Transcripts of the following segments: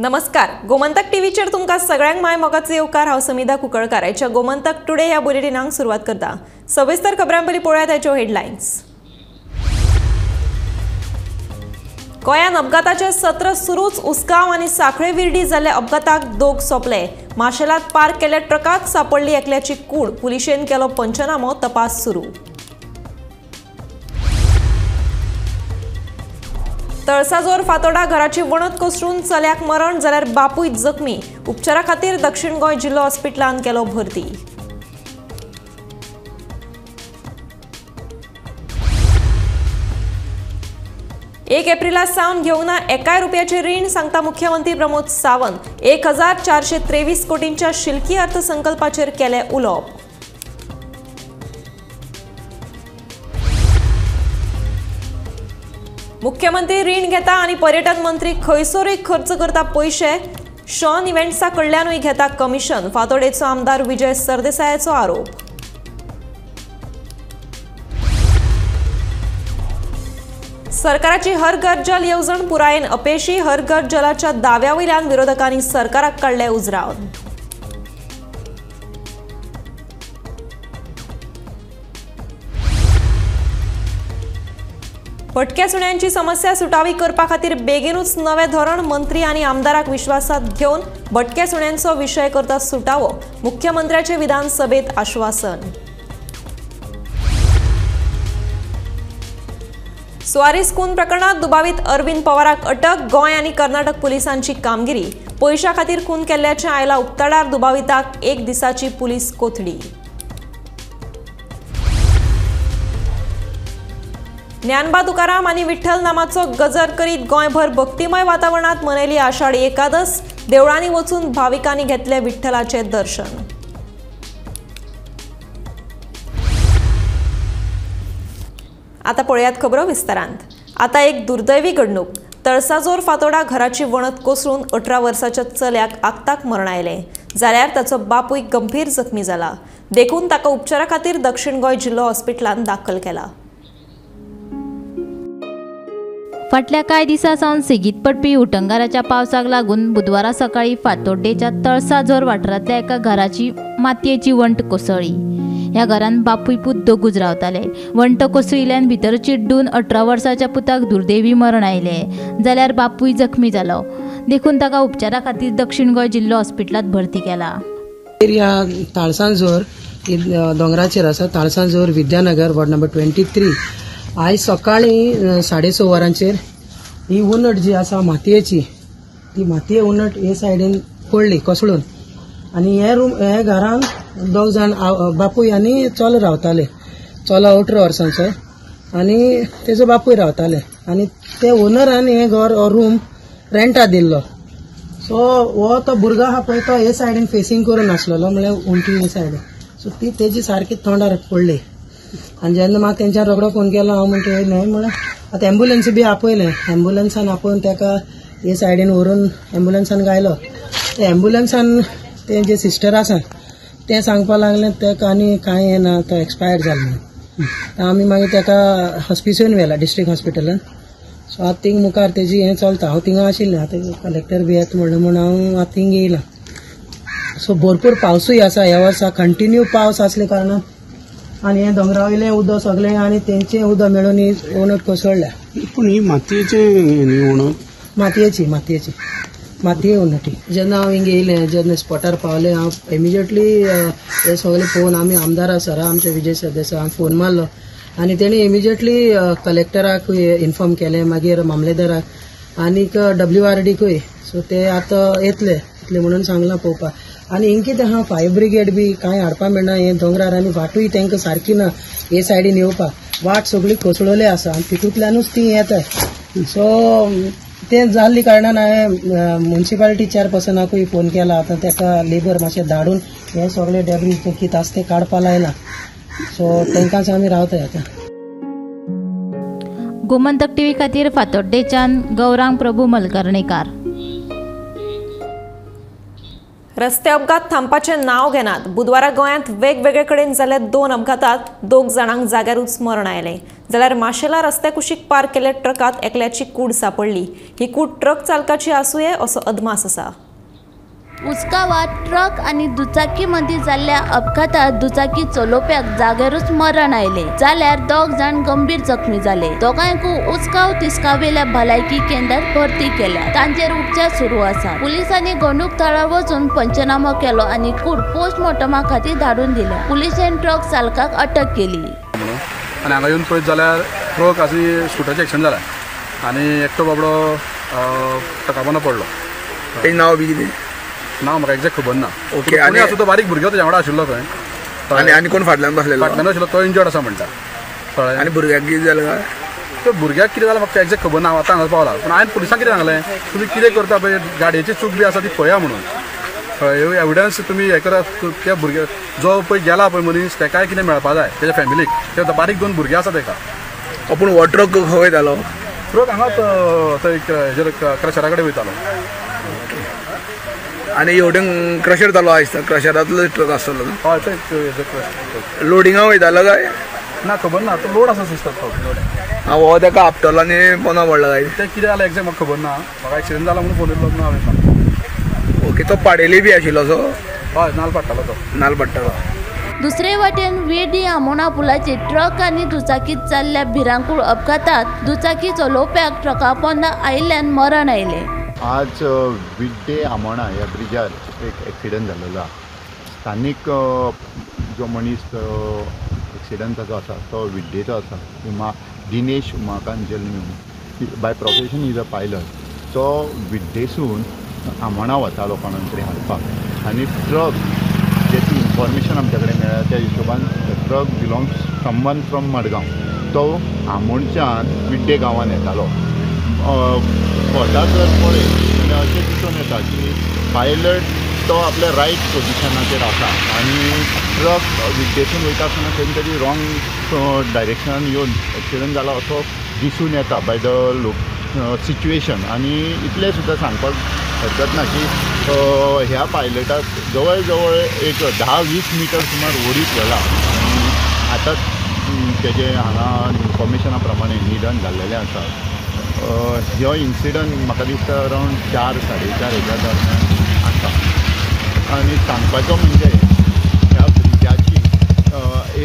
नमस्कार, गोमंतक टीव्हीचेर तुमकां सगळ्यांक my मोगाचो येवकार. हांव समिधा कुंकळकार. आयच्या गोमंतक टुडे ह्या बुलेटिनाक सुरवात करता. सविस्तर खबरां पयलीं पळोवया ताच्यो हेडलायन्स. गोंयांत अपघाताचें सत्र सुरूच. उसगांव आनी सांखळे विर्डी जाल्ल्या अपघाताक दोग सोंपले. माशेलांत पार्क केल्ल्या ट्रकाक सापडली एकल्याची कूड. पुलिशेन केलो पंचनामो, तपास सुरू. तळसाजोर फातोडा घराची वणत कोसळून चल्याक मरण, जाल्यार बापूय जखमी. उपचारा खातीर दक्षिण गोंय जिल्लो हॉस्पिटलांत केलो भरती. एक एप्रिला सावन घेवंक ना एकाय रुपयाचें रीण, सांगता मुख्यमंत्री प्रमोद सावंत. 1423 कोटींच्या शिल्की अर्थसंकल्पाचेर केलें उलोवप. मुख्यमंत्री रीण घेता आनी पर्यटन मंत्री खंयसरूय खर्च करता पयशे. शॉन इव्हेंट्सा कडल्यानूय घेता कमिशन. फातोडेचो आमदार विजय सरदेसायाचो आरोप. सरकाराची हर घर जल येवजण पुरायेन अपेशी. हर घर जलाच्या दाव्या वयल्यान विरोधकांनी सरकाराक काडले उजरावन. भटक्या सुण्यांची समस्या सुटावी करपा खातीर बेगीनूच नवें धोरण. मंत्री आनी आमदाराक विश्वासात घेवन भटक्या सुण्यांचो विशय करता सुटावो. मुख्यमंत्र्याचे विधानसभेत आश्वासन. सुवारीस खून प्रकरणात दुबावीत अरविंद पवाराक अटक. गोंय आनी कर्नाटक पुलिसांची कामगिरी. पयशा खातीर खून केल्ल्याचें आयला उक्ताडार. दुबाविताक एक दिसाची पुलीस कोथडी. ज्ञानबा तुकाराम आनी विठ्ठल नामाचो गजर करीत गोंयभर भक्तिमय वातावरणात मनयली आषाढी एकादस. देवळांनी वचून भाविकांनी घेतले विठ्ठलाचे दर्शन. आता पळयात खबरो विस्तारांत. आता एक दुर्दैवी घडणूक. तळसाजोर फातोडा घराची वणत कोसळून 18 वर्साच्या चल्याक आक्ताक मरण आयलें, जाल्यार ताचो बापूय गंभीर जखमी जाला. देखून ताका उपचारा खातीर दक्षिण गोंय जिल्लो हॉस्पिटलांत दाखल केला. फाटल्या कांय दिसां सावन सेगीत पडपी उटंगाराच्या पावसाक लागून बुधवारा सकाळीं फातोड्डेच्या तळसाझोर वाठारांतल्या एका घराची मातयेची वण्ट कोसळ्ळी. ह्या घरान बापूय पूत दोगूच रावताले. वण्ट कोसळिल्ल्यान भितर चिड्डून 18 वर्साच्या पुताक दुर्दैवी मरण आयलें, जाल्यार बापूय जखमी जालो. देखून ताका उपचारा खातीर दक्षिण गोंय जिल्लो हॉस्पिटलांत भरती केला. एरिया ताळसांजोर दोंगराचेर आसा. Talsanjor Vidyanagar ward number 23. आयज सकाळीं 6:30 वरांचेर ही उनट जी आसा मातयेची, ती मातये उनट हे सायडीन पडली कोसळून. आनी हे रूम हे घरान दोग जाण बापूय आनी चलो रावताले. चलो 18 वर्सांचो आनी तेजो बापूय रावताले. आनी ते ओनरान हें घर रूम रेंटा दिल्लो. सो हो तो भुरगो आहा पळय तो हे सायडीन फेसींग करून आसलेलो, म्हळ्यार उंटी हे सायडीन. सो ती तेजी सारकी तोंडार पडली. आनी जेन्ना म्हाका तेंच्यान रोखडो फोन केलो, हांव म्हणटा न्हय म्हळ्यार आतां एम्बुलन्स बी आपयलें. एम्बुलन्सान आपोवन ताका हे सायडीन व्हरून एम्बुलन्सान घायलो. ते एम्बुलन्सान ते जे सिस्टर आसा तें सांगपाक लागलें ताका आनी कांय हें ना, तो एक्सपायर्ड जालो म्हणून. आमी मागीर ताका हॉस्पिसून व्हेला डिस्ट्रिक्ट हॉस्पिटलान. सो आतां थिंग मुखार तेजी हें चलता. हांव थिंगा आशिल्लें, आतां कलेक्टर बी येता म्हणलें म्हूण हांव आतां थिंग येयलां. सो भरपूर पावसूय आसा ह्या वर्सा, कंटिन्यू पावस आसले कारणान आनी हें दोंगरा वयलें उदक सगळें आनी तेंचें उदक मेळून ही वणत कोसळ्ळ्या. पूण ही मातयेचें वणत? मातयेची मातयेची मातये वणटी. जेन्ना हांव हिंगा येयलें, जेन्ना स्पॉटार पावलें, हांव इमिजिएटली हे सगळें पळोवन आमी आमदार सरा आमचे विजय सरदेसाय हांव फोन मारलो आनी तेणी इमिजिएटली कलेक्टराकूय इन्फॉर्म केलें, मागीर मामलेदाराक आनीक WRDकूय. सो ते आतां येतले येतले म्हणून सांगलां पळोवपाक. आनी हिंग कितें आहा, फायर ब्रिगेड बी कांय हाडपाक मेळना. हे दोंगरार आनी वाटूय तांकां सारकी ना हे सायडीन येवपाक. वाट सगळी कोसळ्ळी आसा आनी तितूंतल्यानूच ती येता. सो तें जाल्ले कारणान हांवें मुन्सिपालिटी चेअरपर्सनाकूय फोन केला. आतां ताका लेबर मातशें धाडून हे सगळे डेब्रीज कितें आसा तें काडपाक लायलां. सो तांकांच आमी रावताय आतां. गोमंतक टीव्ही खातीर फातोड्डेच्यान गौरांग प्रभू मलकर्णेकार. रस्ते अपघात थांबपाचें नांव घेनात. बुधवारा गोंयांत वेगवेगळे कडेन जाल्ल्या 2 अपघातात 2 जाणांक जाग्यारूच मरण आयलें. जाल्यार माशेला रस्त्या कुशीक पार्क केल्ल्या ट्रकांत एकल्याची कूड सापडली. ही कूड ट्रक चालकाची आसुये असो अदमास आसा. उसगांवां ट्रक आनी दुचाकी मदीं जाल्ल्या अपघातात दुचाकी चलोवप्याक जाग्यारूच मरण आयलें, जाल्यार 2 जाण गंभीर जखमी जाले. दोगांयकूय उसगांव तिस्कावेल्या भलायकी केंद्रात भरती केल्या. तांचेर उपचार सुरू आसा. पुलिसांनी घडणूक थळार वचून पंचनामो केलो आनी कूड पोस्टमॉर्टमा खातीर धाडून दिल्या. पुलिशेन ट्रक चालकाक अटक केली. आनी हांगा येवन पळयत जाल्यार ट्रक आनी स्कुटराचें एक्सिडंट जाला आनी एकटो बाबडो ट्रका पोंदा पडलो. तेजें नांव बी कितें? ना म्हाका एक्झॅक्ट खबर ना. ओके. आनी आसा तो बारीक भुरगो ताच्या वांगडा आशिल्लो खंय. आनी आनी कोण फाटल्यान बसलेलो? फाटल्यान आशिल्लो तो इंजर्ड आसा म्हणटा. कळ्ळें? आनी भुरग्याक कितें जालें काय? ते भुरग्याक कितें जालें म्हाका एक्झॅक्ट खबर ना. हांव आतां हांगा पावला. पूण हांवें पुलिसांक कितें सांगलें, तुमी कितें करता पळय गाडयेची चूक बी आसा ती पळया म्हणून. कळ्ळें? एविडन्स तुमी हें करात. त्या भुरग्या जो पळय गेला पळय मनीस तेकाय कितें मेळपा जाय तेच्या फॅमिलीक. ते बारीक 2 भुरगे आसा तेका. पूण हो ट्रक खंय वयतालो? ट्रक हांगाच थंय हेजेर क्रशरा कडेन वयतालो. आनी हेवटेन क्रशर चालू आसता, क्रशरांतलो ट्रक आसतलो. हय, ते लोडिंगा वयतालो काय ना खबर ना. तो लोड आसा दिसता तो. हो तेका आपटलो आनी पोंदा पडलो काय? तें कितें जालें एक्झॅक्ट म्हाका खबर ना. म्हाका एक्सिडंट जाला म्हणून फोन येयलो म्हणून हांवें सांगलें. ओके. तो पाडेली बी आशिल्लो असो? हय, नाल पडटालो तो. नाल पडटालो. दुसरे वाटेन विर्डी आमोणा पुलाचेर ट्रक आनी दुचाकीत जाल्ल्या भिरांकूळ अपघातात दुचाकी चलोवप्याक ट्रका पोंदा आयिल्ल्यान मरण आयलें. आज विड्डे आमोणा ह्या ब्रिजार एक एक्सिडंट जाल्लो आसा. स्थानीक जो मनीस एक्सिडंट जाचो आसा तो विड्डेचो आसा. Dinesh Umakant Jalmi, by profession is a pilot. तो विड्डेसून आमोणा वतालो कोणाक तरी हाडपाक आनी ट्रक जेची इन्फॉर्मेशन आमच्या कडेन मेळ्ळ्या त्या हिशोबान truck belongs someone from Madgaon. तो आमोणच्यान विड्डे गांवान येतालो. स्पॉटार जर पळयत जाल्यार अशें दिसून येता की पायलट तो आपल्या रायट पोजिशनाचेर आसा आनी ट्रक विड्डेसून वयता आसतना खंय तरी रॉंग डायरेक्शनान येवन एक्सिडंट जाला असो दिसून येता बाय the look situation. आनी इतलें सुद्दां सांगपाक हरकत ना की ह्या पायलटाक जवळ जवळ एक 10-20 मिटर सुमार ओडीत व्हेला आनी आतां तेजें हांगा इन्फॉर्मेशना प्रमाणे निधन जाल्लेलें आसा. हो इन्सिडंट म्हाका दिसता अरावंड 4-4.5 हेज्या दरम्यान आसा. आनी सांगपाचो म्हणजे ह्या ब्रिजाची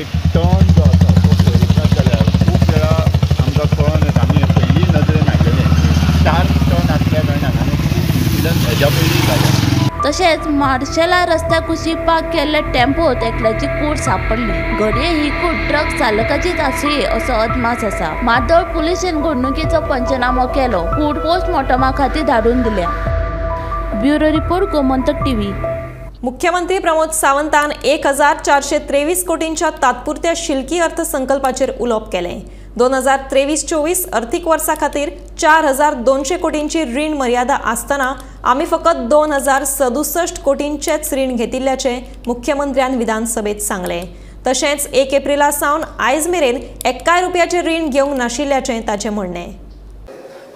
एक टर्न जो आसा तो पळयतात जाल्यार खूब वेळा आमकां कळोन येता. आमी पयलीं नदरेन आयलेलें 4 टर्न आसल्या कारणान आनी खूब इन्सिडंट हेज्या पयलीं जाले. तशेंच मार्शेला रस्त्या कुशीक पार्क केल्ल्या टेम्पोत एकल्याची कूड सापडली. घडये ही कूड ट्रक चालकाचीच आसुये असो अदमास आसा. मार्दोळ पुलिशेन घडणुकेचो पंचनामो केलो. कूड पोस्टमॉर्टमा खातीर धाडून दिल्या. Bureau report, Gomantak TV. मुख्यमंत्री प्रमोद सावंतान 1423 कोटींच्या तात्पुरत्या शिल्की अर्थसंकल्पाचेर उलोवप केलें. 2023-24 अर्थीक वर्सा खातीर 4200 कोटींची रीण मर्यादा आसतना आमी फकत 2067 कोटींचेच रीण घेतिल्ल्याचें मुख्यमंत्र्यान विधानसभेत सांगलें. तशेंच 1 एप्रिला सावन आयज मेरेन 1 रुपयाचें रीण घेवंक नाशिल्ल्याचें ताचें म्हणणें.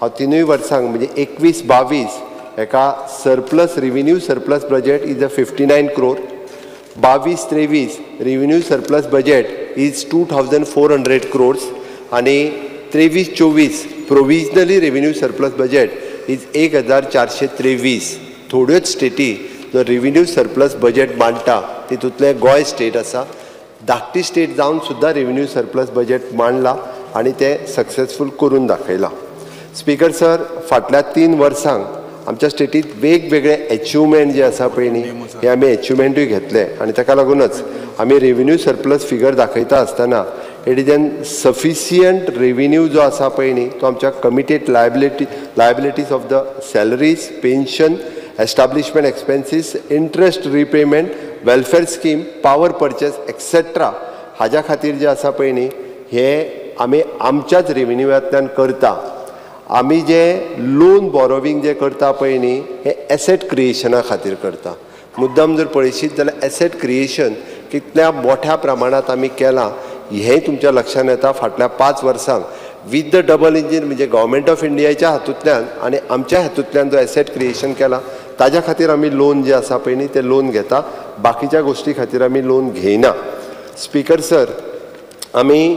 हांव 3 वर्सांक म्हणजे 21-22 एका surplus revenue surplus budget is a 59 crore. 22-23 revenue surplus budget is 2400 crores आनी 23-24 provisionally revenue surplus budget is 1423. थोड्योच स्टेटी जो रेव्हेन्यू सरप्लस बजेट मांडटा तितूंतलें गोंय स्टेट आसा. धाकटी स्टेट जावन सुद्दां रेव्हेन्यू सरप्लस बजेट मांडला आनी तें सक्सेसफूल करून दाखयलां. स्पीकर सर, फाटल्या 3 वर्सांक आमच्या स्टेटीत वेगवेगळे एचिवमेंट जे आसा पळय न्ही, हे आमी एचिवमेंटूय घेतले आनी ताका लागूनच आमी रेव्हेन्यू सरप्लस फिगर दाखयता आसतना it is an sufficient revenue जो आसा पळय न्ही तो आमच्या committed liabilities of the salaries, pension, establishment expenses, interest repayment, welfare scheme, power purchase etcetera हाज्या खातीर जे आसा पळय न्ही हे आमी आमच्याच रेव्हेन्यूंतल्यान करता. आमी जे लोन बोरोवींग जे करता पळय न्ही हे एसेट क्रिएशना खातीर करता. मुद्दाम जर पळयशीत जाल्यार एसेट क्रिएशन कितल्या मोठ्या प्रमाणांत आमी केलां हें तुमच्या लक्षांत येता. फाटल्या 5 वर्सांक विथ the double engine म्हणजे गव्हर्मेंट ऑफ इंडियाच्या हातूंतल्यान आनी आमच्या हातूंतल्यान जो एसेट क्रिएशन केला ताज्या खातीर आमी लोन जे आसा पळय न्ही तें लोन घेता, बाकीच्या गोश्टी खातीर आमी लोन घेयना. स्पीकर सर, आमी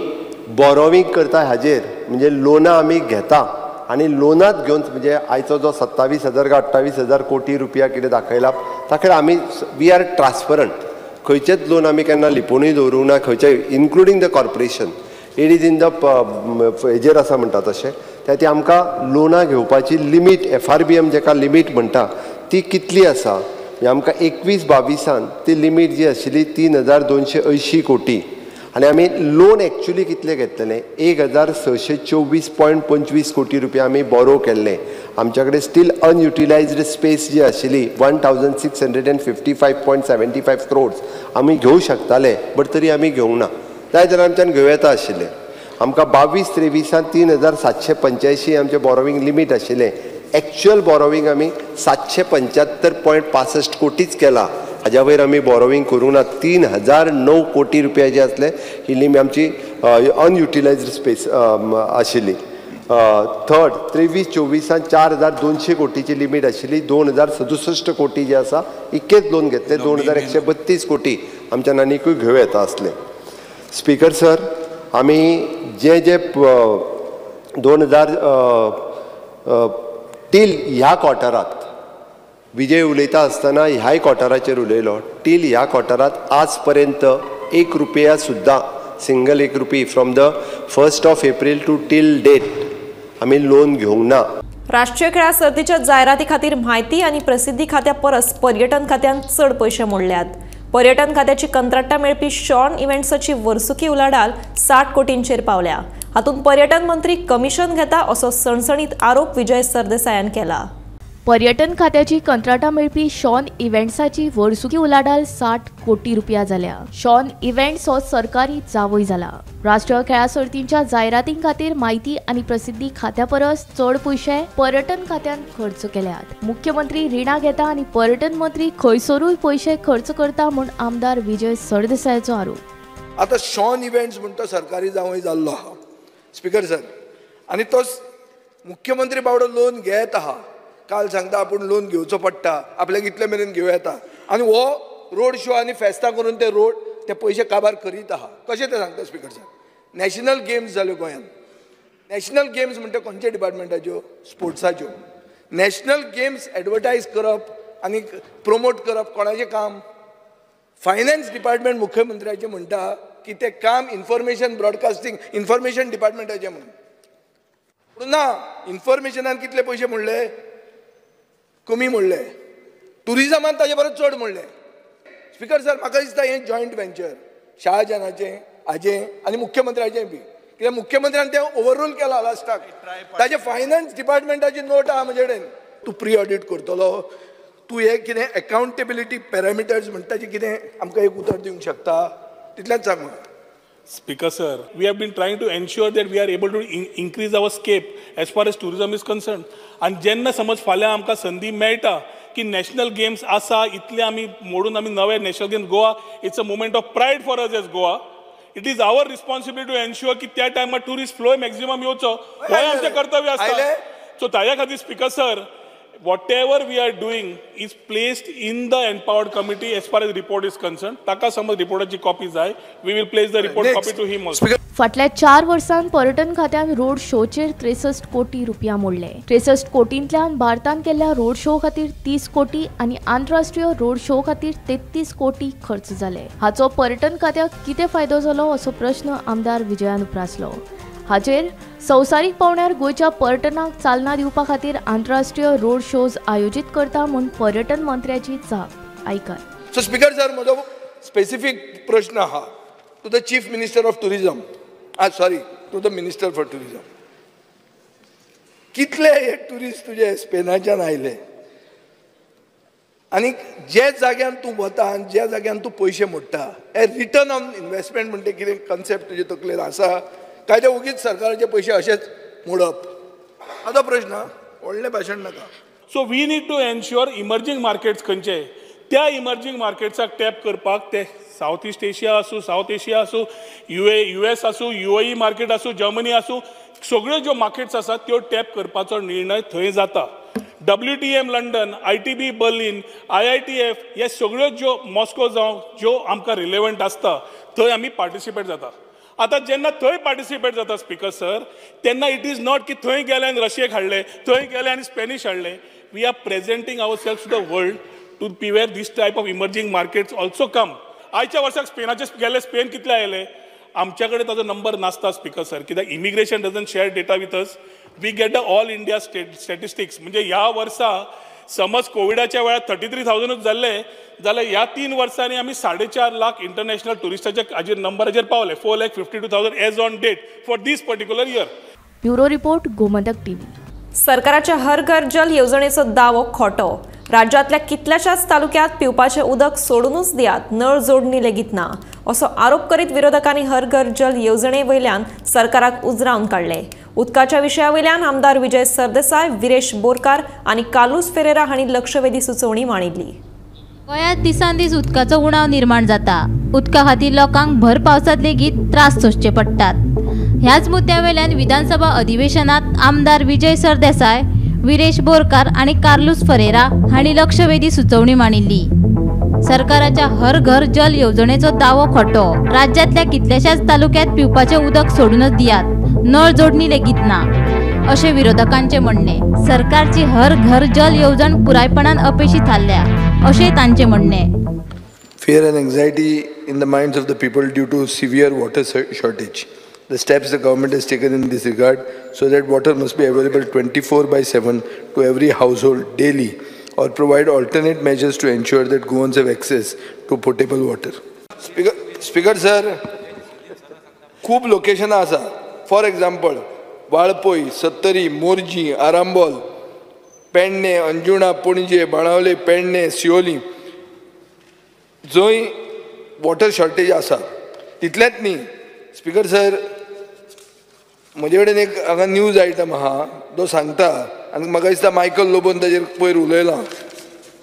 बोरोवींग करता हाजेर, म्हणजे लोनां आमी घेता आनी लोनांत घेवन म्हणजे आयचो जो 27,000 काय 28,000 कोटी रुपया कितें दाखयला ताका आमी we are transparent. खंयचेच लोन आमी केन्ना लिपोवनूय दवरूंक ना, खंयचे including the corporation it is in the हेजेर आसा म्हणटा तशें. त्या ती आमकां लोनां घेवपाची लिमीट FRBM जेका लिमीट म्हणटा ती कितली आसा, म्हणजे आमकां 21-22 ती लिमीट जी आशिल्ली 3,280 कोटी आनी आमी लोन एक्चुली कितले घेतलेले 1,624.25 कोटी रुपया आमी बोरो केल्ले. आमच्या कडेन स्टील अनयुटिलायज्ड स्पेस जी आशिल्ली 1,655.75 क्रोड्स आमी घेवं शकताले, बट तरी आमी घेवंक ना. जाय जाल्यार आमच्यान घेवं येता आशिल्लें. आमकां 22-23 3,785 आमचें बोरोवींग लिमीट आशिल्लें. एक्चुअल बोरोवींग आमी 775.65 कोटीच केला, हाज्या वयर आमी बोरोवींग करूंक ना. 3,009 कोटी रुपया जे आसले ही लिमी आमची अनयुटिलायज्ड स्पेस आशिल्ली. थर्ड 23-24 4,200 कोटीची लिमीट आशिल्ली, 2,067 कोटी जे आसा इतकेच लोन घेतले, 2,132 कोटी आमच्यान आनिकूय घेवं येता आसले. स्पीकर सर, आमी जे जे 2000 टील ह्या क्वॉर्टरात विजय उलयता आसतना ह्याय क्वॉर्टराचेर उलयलो, टील ह्या क्वॉर्टरात आज पर्यंत 1 रुपया सुद्दां single 1 rupee from the 1st of April to till date आमी लोन घेवंक ना. राष्ट्रीय खेळा सर्तीच्या जायराती खातीर म्हायती आनी प्रसिद्धी खात्या परस पर्यटन खात्यान चड पयशे मोडल्यात. पर्यटन खात्याची कंत्राटां मेळपी शॉन इव्हेंट्साची वर्सुकी उलाढाल 60 कोटींचेर पावल्या. हातूंत पर्यटन मंत्री कमिशन घेता असो सणसणीत आरोप विजय सरदेसायान केला. पर्यटन खात्याची कंत्राटां मेळपी शॉन इव्हेंट्साची वर्सुकी उलाढाल 60 कोटी रुपया जाल्या. शॉन इव्हेंट्स हो सरकारी जावय जाला. राष्ट्रीय खेळा सर्तींच्या जायरातीं खातीर म्हायती आनी प्रसिद्धी खात्या परस चड पयशे पर्यटन खात्यान खर्च केल्यात. मुख्यमंत्री रिणां घेता आनी पर्यटन मंत्री खंयसरूय पयशे खर्च करता म्हूण आमदार विजय सरदेसायाचो आरोप. आतां शॉन इव्हेंट्स म्हणटा सरकारी जावय जाल्लो आहा स्पीकर सर, आनी तो मुख्यमंत्री बावडो लोन घेत आहा. काल सांगता आपूण लोन घेवचो पडटा, आपल्याक इतले मेरेन घेवं येता, आनी हो रोड शो आनी फेस्तां करून ते रोड ते पयशे काबार करीत आहा. कशें तें सांगता स्पीकर सर. नॅशनल गेम्स जाल्यो गोंयांत. नॅशनल गेम्स म्हणटा खंयच्या डिपार्टमेंटाच्यो? स्पोर्ट्साच्यो. नॅशनल गेम्स एडवर्टायज करप आनी प्रमोट करप कोणाचें काम? फायनान्स डिपार्टमेंट मुख्यमंत्र्याचें म्हणटा की तें काम इन्फॉर्मेशन ब्रॉडकास्टींग इन्फॉर्मेशन डिपार्टमेंटाचें म्हणून. पूण ना, इन्फॉर्मेशनान कितले पयशे म्हणले? कमी म्हणले. टुरिजमान ताजे परस चड म्हणले. स्पीकर सर, म्हाका दिसता हें जॉयंट वेंचर शाहजहानाचें, हाजें आनी मुख्यमंत्र्याचें बी. कित्याक मुख्यमंत्र्यान तें ओवररूल केलां लास्टाक. ताजें फायनान्स डिपार्टमेंटाची नोट आहा म्हजे कडेन. तूं प्री ऑडीट करतलो, तूं हें कितें एकाउंटेबिलिटी पॅरामिटर्स म्हणटा ताचें कितें आमकां एक उतर दिवंक शकता? तितलेंच सांग म्हाका. Speaker sir, we have been trying to ensure that we are able to increase our scape as far as tourism is concerned. आनी जेन्ना समज फाल्यां आमकां संदी मेळटा की नॅशनल गेम्स आसा, इतले आमी मोडून आमी नवे national games Goa, it's a moment of pride for us as Goa. It is our responsibility to ensure की त्या टायमार ट्युरिस्ट फ्लो मॅक्झिमम येवचो, हें आमचें कर्तव्य आसता. सो ताज्या खातीर speaker sir, whatever we are doing is placed in the empowered committee as far as report is concerned. ताका समज रिपोर्टाची कॉपी जाय, we will place the report copy to him also. फाटल्या 4 वर्सांत पर्यटन खात्यान रोड शोचेर 63 कोटी रुपया मोडले. 63 कोटींतल्यान भारतान केल्ल्या रोड शो खातीर 30 कोटी आनी आंतरराष्ट्रीय रोड शो खातीर 33 कोटी खर्च जाले. हाचो पर्यटन खात्याक कितें फायदो जालो असो प्रश्न आमदार विजयान उप्रासलो. हाचेर संवसारीक पावंड्यार गोंयच्या पर्यटनाक चालना दिवपा खातीर आंतरराष्ट्रीय रोड शोज आयोजीत करता म्हूण पर्यटन मंत्र्याची जाप आयकात. सो स्पीकर सर, म्हजो स्पेसिफीक प्रश्न आहा to the chief minister of tourism, sorry, to the minister for tourism. कितले हे ट्युरिस्ट तुजे स्पेनाच्यान आयले आनी जे जाग्यान तूं वता आनी ज्या जाग्यान तूं पयशे मोडटा, हे रिटर्न ऑन इन्वेस्टमेंट म्हणटा कितें कन्सेप्ट तुजे तकलेन आसा काय ते ओगीच सरकाराचे पयशे अशेच मोडप? आतां प्रश्न, व्हडलें भाशण नाका. So we need to ensure emerging markets खंयचे, त्या इमर्जींग मार्केट्साक टॅप करपाक ते सावथ इस्ट एशिया आसूं, सावथ एशिया आसूं, US आसूं, UAE market आसूं, जर्मनी आसूं, सगळ्यो ज्यो मार्केट्स आसात त्यो टॅप करपाचो निर्णय थंय जाता. WTM London, ITB Berlin, IITF हे सगळ्यो ज्यो मॉस्को जावं ज्यो आमकां रिलेवंट आसता थंय आमी पार्टिसिपेट जाता. आतां जेन्ना थंय पार्टिसिपेट जाता स्पीकर सर, तेन्ना it is not की थंय गेले आनी रशियेक हाडले, थंय गेले आनी स्पॅनिश हाडले. We are presenting our self to the world to be where this type of emerging markets also come. आयच्या वर्साक स्पेनाचे गेले, स्पेन कितले आयले, आमच्या कडेन ताजो नंबर नासता स्पीकर सर, कित्याक immigration doesn't share data with us. We get the all India statistics. म्हणजे ह्या वर्सा समज कोविडाच्या वेळार 33,000 जाल्ले जाल्यार ह्या 3 वर्सांनी आमी 4.5 लाख इंटरनॅशनल ट्युरिस्टाच्या हाजेर नंबराचेर पावले, 4,52,000 as on date for this particular year. Bureau report, Gomantak TV. सरकाराच्या हर घर जल येवजणेचो दावो खोटो. राज्यांतल्या कितल्याशाच तालुक्यात पिवपाचें उदक सोडूनच दियात, नळ जोडणी लेगीत ना असो आरोप करीत विरोधकांनी हर घर जल येवजणे वयल्यान सरकाराक उजरावन काडले. उदकाच्या विशया वयल्यान आमदार विजय सरदेसाय, विरेश बोरकार आनी कार्लुस फेरेरा हांणी लक्षवेधी सुचोवणी मांडिल्ली. गोंयांत दिसान दीस उदकाचो उणाव निर्माण जाता. उदका खातीर लोकांक भर पावसांत लेगीत त्रास सोंसचे पडटात. ह्याच मुद्द्या वयल्यान विधानसभा अधिवेशनात आमदार विजय सरदेसाय, विरेश बोरकार आनी कार्लुस फरेरा हांणी लक्षवेधी सुचोवणी मांडिल्ली. सरकाराच्या हर घर जल येवजणेचो दावो खोटो. राज्यांतल्या कितल्याशाच तालुक्यात पिवपाचें उदक सोडूनच दियात, नळ जोडणी लेगीत ना अशें विरोधकांचें म्हणणें. सरकारची हर घर जल येवजण पुरायपणान अपेशी थारल्या अशें तांचें म्हणणें. Fear and anxiety in the minds of the people due to severe water shortage. The steps the government has taken in this regard so that water must be available 24/7 to every household daily or provide alternate measures to ensure that Goans have access to potable water. Speaker sir, खूब लोकेशनां आसा. For example, Valpoi, Sattari, Morjim, Arambol, Pernem, Anjuna, Panaji, Benaulim, Pernem, Siolim जंय water shortage आसा. तितलेंच न्ही speaker sir, म्हजे कडेन एक हांगा न्यूज आयटम आहा जो सांगता आनी म्हाका दिसता मायकल लोबोन ताजेर पयर उलयलां.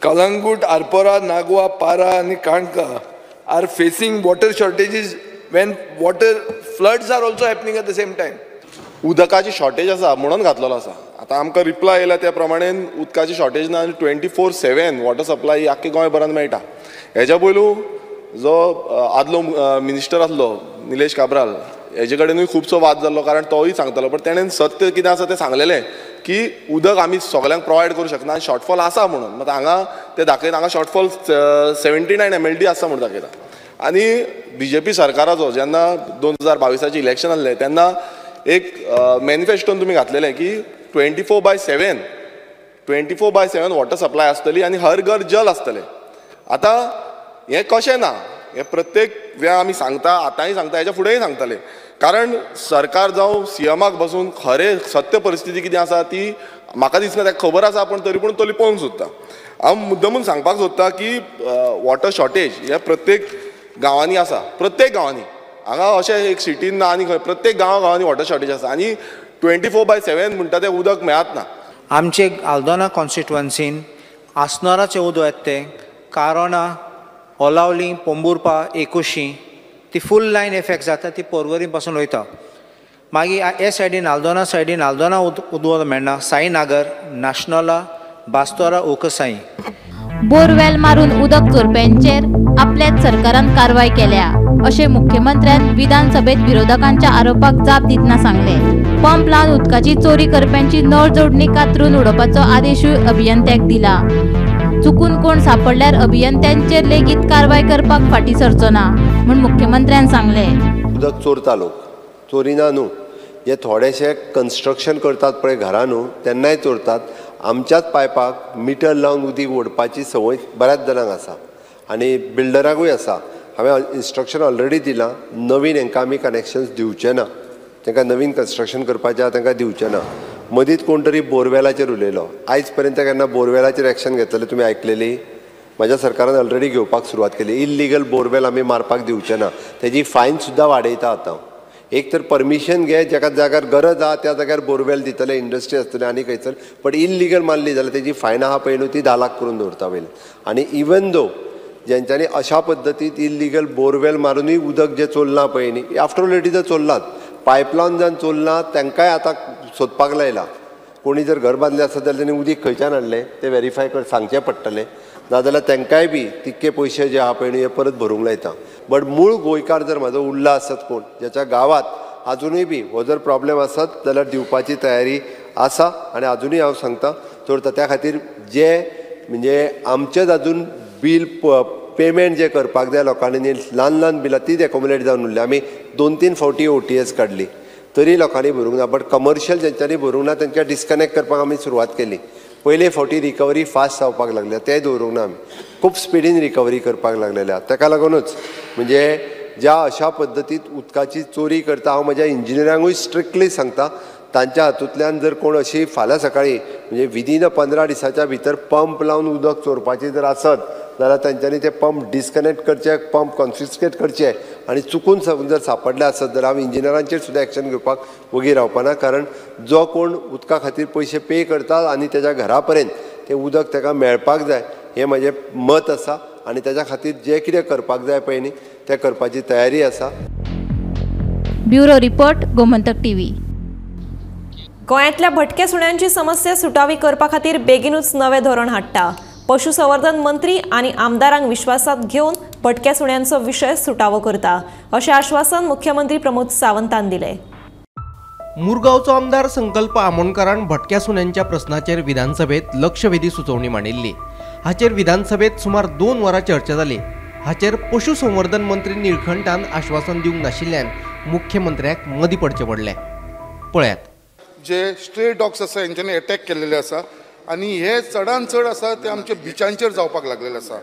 कलंगूट, आरपोरा, नागवा, पारा आनी Canacona are facing water shortages when water floods are also happening at the same time. उदकाची शॉर्टेज आसा म्हणून घातलेलो आसा. आतां आमकां रिप्लाय येयला त्या प्रमाणे उदकाची शॉर्टेज ना आनी 24/7 वॉटर सप्लाय आख्खे गोंयभरान मेळटा. हेज्या पयलू जो आदलो मिनिस्टर आसलो निलेश काब्राल, हेजे कडेनूय खुबसो वाद जाल्लो, कारण तोय सांगतालो, पण तेणेन सत्य कितें आसा तें सांगलेलें की उदक आमी सगळ्यांक प्रोवायड करूं शकना आनी शॉर्टफॉल आसा म्हणून. मात हांगा ते दाखयता, हांगा शॉर्टफॉल 79 MLD आसा म्हणून दाखयता. आनी बीजेपी सरकाराचो जेन्ना 2022 इलेक्शन आसलें तेन्ना एक मॅनिफेस्टोन तुमी घातलेलें की 24/7 वॉटर सप्लाय आसतली आनी हर घर जल आसतलें. आतां हें कशें ना, हें प्रत्येक वेळा आमी सांगता, आतांय सांगता, हेच्या फुडेंय सांगतले, कारण सरकार जावं सीएमाक बसून खरें सत्य परिस्थिती कितें आसा ती म्हाका दिसना ताका खबर आसा, पूण तरी पूण तो लिपोवंक सोदता. हांव मुद्दमून सांगपाक सोदता की वॉटर शॉर्टेज हें प्रत्येक गांवांनी आसा, प्रत्येक गांवांनी, हांगा अशें एक सिटीन ना आनी खंय, प्रत्येक गांवा गांवांनी वॉटर शॉर्टेज आसा आनी 24/7 म्हणटा तें उदक मेळत ना. आमचे आल्दोना कॉन्स्टिट्युअन्सीन आसनोराचें उदक येता तें कारोना, ओलावली, पोंबुर्पा, एकुशी ती फूल लायन इफेक्ट जाता, ती पोरवरी पासून वयता. मागीर हे सायडीन आल्दोना सायडीन आल्दोना उदक मेळना, साईनागर, नाशनोला, बास्तोरा, ओकसाई. बोरवेल मारून उदक चोरप्यांचेर आपल्याच सरकारान कारवाय केल्या अशें मुख्यमंत्र्यान विधानसभेत विरोधकांच्या आरोपाक जाप दितना सांगलें. पंप लावन उदकाची चोरी करप्यांची नळ जोडणी कातरून उडोवपाचो आदेशूय अभियंत्याक दिला. चुकून कोण सापडल्यार अभियंत्यांचेर लेगीत कारवाय करपाक फाटीं सरचो ना म्हूण मुख्यमंत्र्यान सांगलें. उदक चोरता लोक, चोरिना न्हू, जे थोडेशे कन्स्ट्रक्शन करतात पळय घरां न्हू तेन्नाय चोरतात. आमच्याच पायपाक मिटर लावन उदीक ओडपाची संवय बऱ्याच जाणांक आसा आनी बिल्डराकूय आसा. हांवें इन्स्ट्रक्शन ऑलरेडी दिलां, नवीन हांकां आमी कनेक्शन्स दिवचे ना, तांकां नवीन कन्स्ट्रक्शन करपाचें आसा तांकां दिवचें ना. मदींच कोण तरी बोरवेलाचेर उलयलो, आयज पर्यंत केन्ना बोरवेलाचेर एक्शन घेतलें तुमी आयकलेली? म्हज्या सरकारान ऑलरेडी घेवपाक सुरवात केली. इल्लिगल बोरवेल आमी मारपाक दिवचे ना, तेजी फायन सुद्दां वाडयता आतां. एक तर परमिशन घे, जेका जाग्यार गरज आहा त्या जाग्यार बोरवेल दितले, इंडस्ट्री आसतली आनी खंयसर, बट इल्लिगल मारली जाल्यार तेजी फायन आहा पळय न्हू ती 10 लाख करून दवरता पयलीं. आनी इवन दो जेंच्यांनी अशा पद्दतीन इल्लिगल बोरवेल मारुनूय उदक जें चोरलां पळय न्ही, आफ्टर ऑल it is चोरलात, पायपलायन जावन चोरलां, तांकांय आतां सोदपाक लायला. कोणी जर घर बांदलें आसत जाल्यार तेणी उदीक खंयच्यान हाडलें तें वेरीफाय कर सांगचें पडटलें, नाजाल्यार तांकांय बी तितके पयशे जे आहा पळय न्ही हे परत भरूंक लायता. बट मूळ गोंयकार जर म्हाजो उरला आसत कोण ज्याच्या गांवांत आजुनूय बी हो जर प्रॉब्लेम आसत जाल्यार दिवपाची तयारी आसा आनी आजुनूय हांव सांगता चोरता. त्या खातीर जे म्हणजे आमचेच अजून बील पेमेंट जे करपाक जाय लोकांनी न्ही ल्हान ल्हान बिलां तीच एकोमुलेट जावन उरली. आमी 2-3 फावटी OTS काडली तरी लोकांनी भरूंक ना. बट कमर्शियल जेंच्यांनी भरूंक ना तांकां डिस्कनेक्ट करपाक आमी सुरवात केली. पयले फावटी रिकवरी फास्ट जावपाक लागल्या, तें दवरूंक ना आमी, खूब स्पिडीन रिकवरी करपाक लागलेल्या. ताका लागूनच म्हणजे ज्या अशा पद्दतीत उदकाची चोरी करता, हांव म्हज्या इंजिनियरांकूय स्ट्रिक्टली सांगता तांच्या हातूंतल्यान जर कोण अशी फाल्यां सकाळीं म्हणजे विदीन 15 दिसाच्या भितर पंप लावन उदक चोरपाची जर आसत जाल्यार तांच्यांनी ते पंप डिस्कनेक्ट करचे, पंप कॉन्फिस्केट करचे आनी चुकून जर सापडले आसत जाल्यार हांव इंजिनियरांचेर सुद्दां एक्शन घेवपाक वगी रावपाना. कारण जो कोण उदका खातीर पयशे पे करता आनी तेज्या घरा पर्यंत तें उदक ताका मेळपाक जाय हें म्हजें मत आसा आनी तेज्या खातीर जें कितें करपाक जाय पळय न्ही तें करपाची तयारी आसा. Bureau report, Gomantak TV. गोंयांतल्या भटक्या सुण्यांची समस्या सुटावी करपा खातीर बेगीनूच नवें धोरण हाडटा. पशुसंवर्धन मंत्री आनी आमदारांक विश्वासात घेवन भटक्या सुण्यांचो विशय सुटावो करता अशें आश्वासन मुख्यमंत्री प्रमोद सावंतान दिलें. मुरगांवचो आमदार संकल्प आमोणकारान भटक्या सुण्यांच्या प्रस्नाचेर विधानसभेत लक्षवेधी सुचोवणी मांडिल्ली. हाचेर विधानसभेत सुमार 2 वरां चर्चा जाली. हाचेर पशुसंवर्धन मंत्री निळखंठान आश्वासन दिवंक नाशिल्ल्यान मुख्यमंत्र्याक मदीं पडचें पडलें. पळयात, जे स्ट्रे डॉग्स आसा हेंच्यांनी एटॅक केल्लेले आसा आनी हे चडान चड आसा ते आमच्या बिचांचेर जावपाक लागलेले आसा.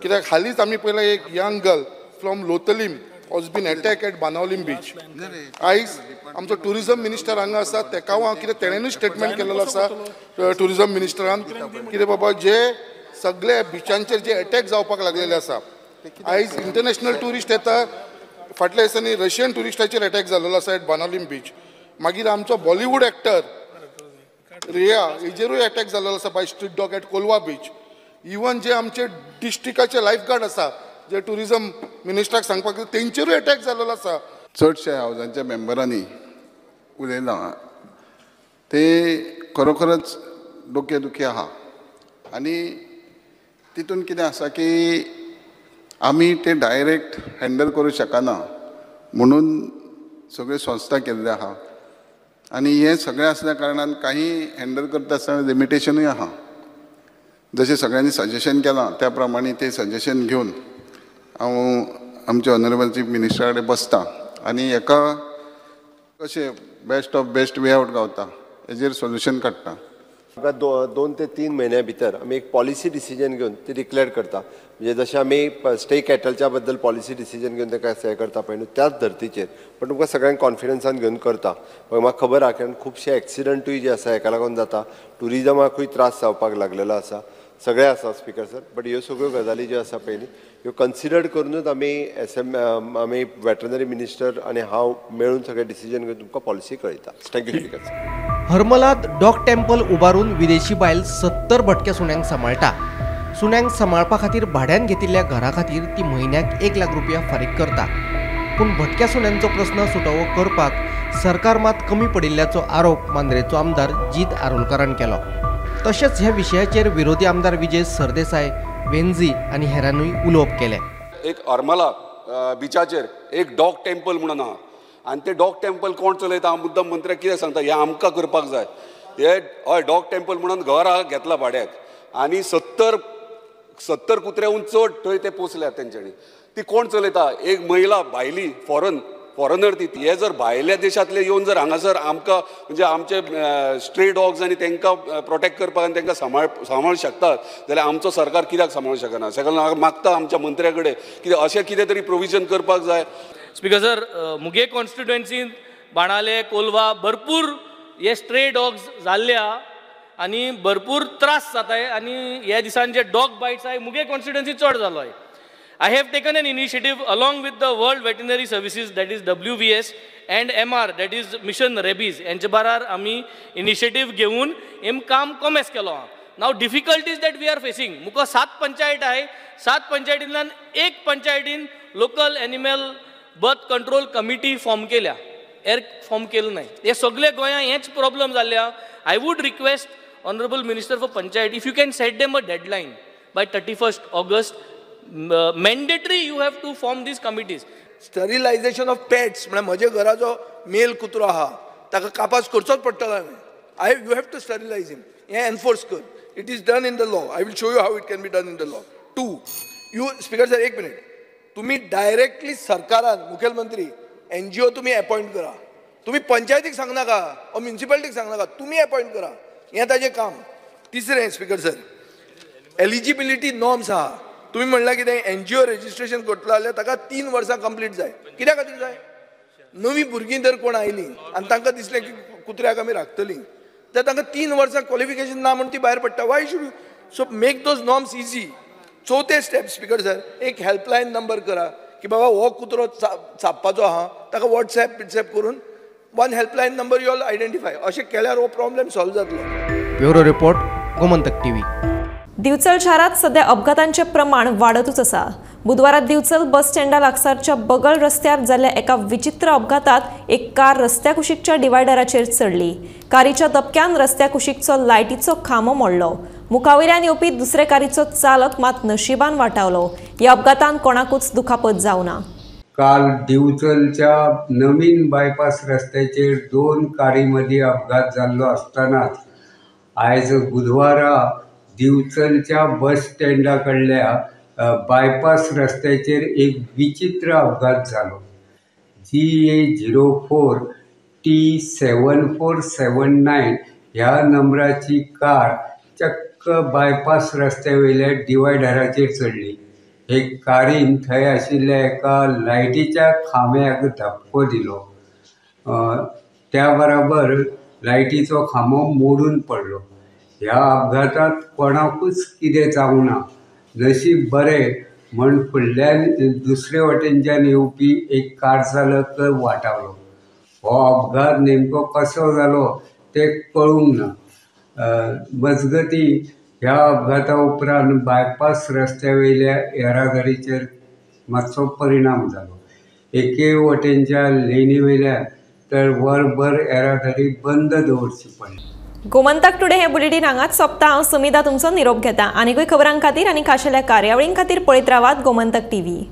कित्याक हालींच आमी पळयला एक young girl from Loutolim was been attack at Benaulim beach. आयज आमचो ट्युरिजम मिनिस्टर हांगा आसा, तेका हांव कितें तेणेनूय स्टेटमेंट केल्लो आसा ट्युरिजम मिनिस्टरान कितें बाबा जे सगळे बिचांचेर जे एटॅक जावपाक लागलेले आसा. आयज इंटरनॅशनल ट्युरिस्ट येता, फाटल्या दिसांनी रशियन ट्युरिस्टाचेर एटॅक जाल्लो आसा एट बानावलीम बीच. मागीर आमचो बॉलिवूड एक्टर रिया हेजेरूय एटॅक जाल्लो आसा by street dog at Colva beach. Even जे आमचे डिस्ट्रिक्टाचे लायफ गार्ड आसा जे ट्युरिजम मिनिस्टराक सांगपाक तेंचेरूय एटॅक जाल्लो आसा. चडशे हावजांच्या मेंबरांनी उलयलां ते खरोखरच डोके दुखी आहा आनी तितून कितें आसा की आमी ते डायरेक्ट हँडल करूं शकना म्हणून सगळ्यो संस्था केल्ल्यो आहा आनी हें सगळें आसल्या कारणान काही हँडल करता आसतना लिमिटेशनूय आहा. जशें सगळ्यांनी सजेशन केलां त्या प्रमाणे तें सजेशन घेवन हांव आमच्या ऑनरेबल चीफ मिनिस्टरा कडेन बसता आनी हेका कशें best of best way out गावता हेजेर सोल्युशन काडटा. आमकां 2 ते 3 म्हयन्या भितर आमी एक पॉलिसी डिसिजन घेवन ती डिक्लेअर करता. म्हणजे जशें आमी स्टे कॅटलच्या बद्दल पॉलिसी डिसिजन घेवन ताका हें करता पळय न्हू त्याच धर्तीचेर, पण तुमकां सगळ्यांक कॉन्फिडन्सान घेवन करता. म्हाका खबर आहा कारण खुबशे एक्सिडंटूय जे आसा हेका लागून जाता, ट्युरिजमाकूय त्रास जावपाक लागलेलो आसा, सगळें आसा स्पीकर सर. बट ह्यो सगळ्यो गजाली ज्यो आसा पळय न्ही ह्यो कन्सिडर करूनच आमी आमी वेटरनरी मिनिस्टर आनी हांव मेळून सगळें डिसिजन घेवन तुमकां पॉलिसी कळयता. Thank you speaker sir. हरमलात dog temple उबारून विदेशी बायल 70 भटक्या सुण्यांक सांबाळटा. सुण्यांक सांबाळपा खातीर भाड्यान घेतिल्ल्या घरा खातीर ती म्हयन्याक 1 लाख रुपया फारीक करता. पूण भटक्या सुण्यांचो प्रस्न सुटावो करपाक सरकार मात कमी पडिल्ल्याचो आरोप मांद्रेचो आमदार जीत आरोलकारान केलो. तशेंच ह्या विशयाचेर विरोधी आमदार विजय सरदेसाय, वेंझी आनी हेरांनूय उलोवप केलें. एक हरमला बिचाचेर एक डॉग टेम्पल म्हणून आहा आनी ते डॉग टेम्पल कोण चलयता हांव मुद्दम मंत्र्याक कितें सांगता, हें आमकां करपाक जाय. हे हय डॉग टेम्पल म्हणून घर आहा घेतला भाड्याक आनी 70 कुत्र्याहून चड थंय ते पोसल्यात तेंच्यांनी. ती कोण चलयता? एक महिला भायली फॉरनर ती. हे जर भायल्या देशांतले येवन जर हांगासर आमकां म्हणजे आमचे स्ट्रे डॉग्स आनी तांकां प्रोटेक्ट करपाक आनी तांकां सांबाळ शकतात जाल्यार आमचो सरकार कित्याक सांबाळूंक शकना? सगळ्यांक मागता आमच्या मंत्र्या कडेन कितें अशें कितें तरी प्रोविजन करपाक जाय. स्पीकर सर, मुगे कॉन्स्टिट्युएन्सीन बाणाले, कोलवा भरपूर हे स्ट्रे डॉग्स जाल्ले आहा आनी भरपूर त्रास जाताय आनी ह्या दिसान जे डॉग बायट्स आहाय मुगे कॉन्स्टिट्युएन्सी चड जालो आहाय. I have taken an initiative along with the World Veterinary Services, that is WVS, and MR, that is Mission Rabies. यांचे बारार आमी इनिशिएटीव घेवन हेम काम कॉमेस केलो आहा. Now difficulties that we are facing, मुका 7 पंचायत आहे, 7 पंचायतींतल्यान 1 पंचायतीन local animal birth control committee form केल्या, एर फॉर्म केलं नाही. हे सगळे गोंयांत हेच प्रॉब्लम जाल्ले आहा. I would request honourable minister for panchayat if you can set them a deadline by 31 August, mandatory you have to form these committees. Sterilisation of pets म्हळ्यार म्हज्या घरा जो मेल कुत्रो आहा ताका कापास करचोच पडटलो हांवें. I you have to sterilise him. हें एनफोर्स कर. It is done in the law. I will show you how it can be done in the law. Two, you speaker sir एक मिनिट, तुम्ही डायरेक्टली सरकारान मुखेलमंत्री NGO तुम्ही appoint करा. तुम्ही पंचायतीक सांगनाका ओ म्युनिसिपालिटीक सांगनाका, तुम्ही अपॉइंट करा, हें ताजें काम. तिसरें स्पीकर सर, एलिजिबिलिटी नॉर्म्स आहा. तुम्ही म्हणलां कितें एनजीओ रजिस्ट्रेशन करतलो जाल्यार ताका 3 वर्सां कंप्लीट जाय. कित्या खातीर जाय? नवीं भुरगीं जर कोण आयलीं आनी तांकां दिसलें की कुत्र्याक आमी राखतलीं, तर तांकां 3 वर्सां क्वॉलिफिकेशन ना म्हूण ती भायर पडटा. Why should so make those norms easy. चवथें स्टेप स्पीकर सर, एक हेल्पलायन नंबर करा की बाबा हो कुत्रो चाबपाचो आहा, ताका वॉट्सएप बिट्सएप करून one helpline number you all identify. अशें केल्यार हो प्रॉब्लेम सॉल्व जातलो. Bureau report, Gomantak TV. Divchal शारात सध्या अपघातांचे प्रमाण वाडतूच आसा. बुधवारा दिवचल बस स्टँडा लागसारच्या बगल रस्त्यार जाल्ल्या एका विचित्र अपघातात एक कार रस्त्या कुशीकच्या डिवायडराचेर चडली. कारीच्या धपक्यान रस्त्या कुशीकचो लायटीचो खांबो मोडलो. मुखावयल्यान येवपी दुसरे कारीचो चालक मात नशिबान वाटावलो. ह्या अपघातान कोणाकूच दुखापत जावना. काल दिवचलच्या नवीन बायपास रस्त्याचेर 2 कारी मदीं अपघात जाल्लो आसतनाच आयज बुधवारा दिवचलच्या बस स्टँडा कडल्या बायपास रस्त्याचेर एक विचित्र अपघात जालो. GA 04 T 7479 ह्या नंबराची कार चक्क बायपास रस्त्या वयल्या डिवायडराचेर चडली. हे कारीन थंय आशिल्ल्या एका लायटीच्या खांब्याक धपको दिलो. त्या बराबर लायटीचो खांबो मोडून पडलो. ह्या अपघातांत कोणाकूच कितें जावंक ना. नशीब बरें म्हण फुडल्यान दुसरे वटेनच्यान येवपी एक कार चालक वाटावलो. हो अपघात नेमको कसो जालो तें कळूंक ना. मजगती ह्या अपघाता उपरांत बायपास रस्त्या वयल्या येरादारीचेर मातसो परिणाम जालो. एके वटेनच्या लेनी वयल्यान तर वरभर येरादारी बंद दवरची पडली. गोमंतक टुडे हे बुलेटीन हांगाच सोंपता. हांव सुमिता तुमचो निरोप घेता. आनीकूय खबरां खातीर आनी खाशेल्या कार्यावळीं खातीर पळयत रावात गोमंतक टीव्ही.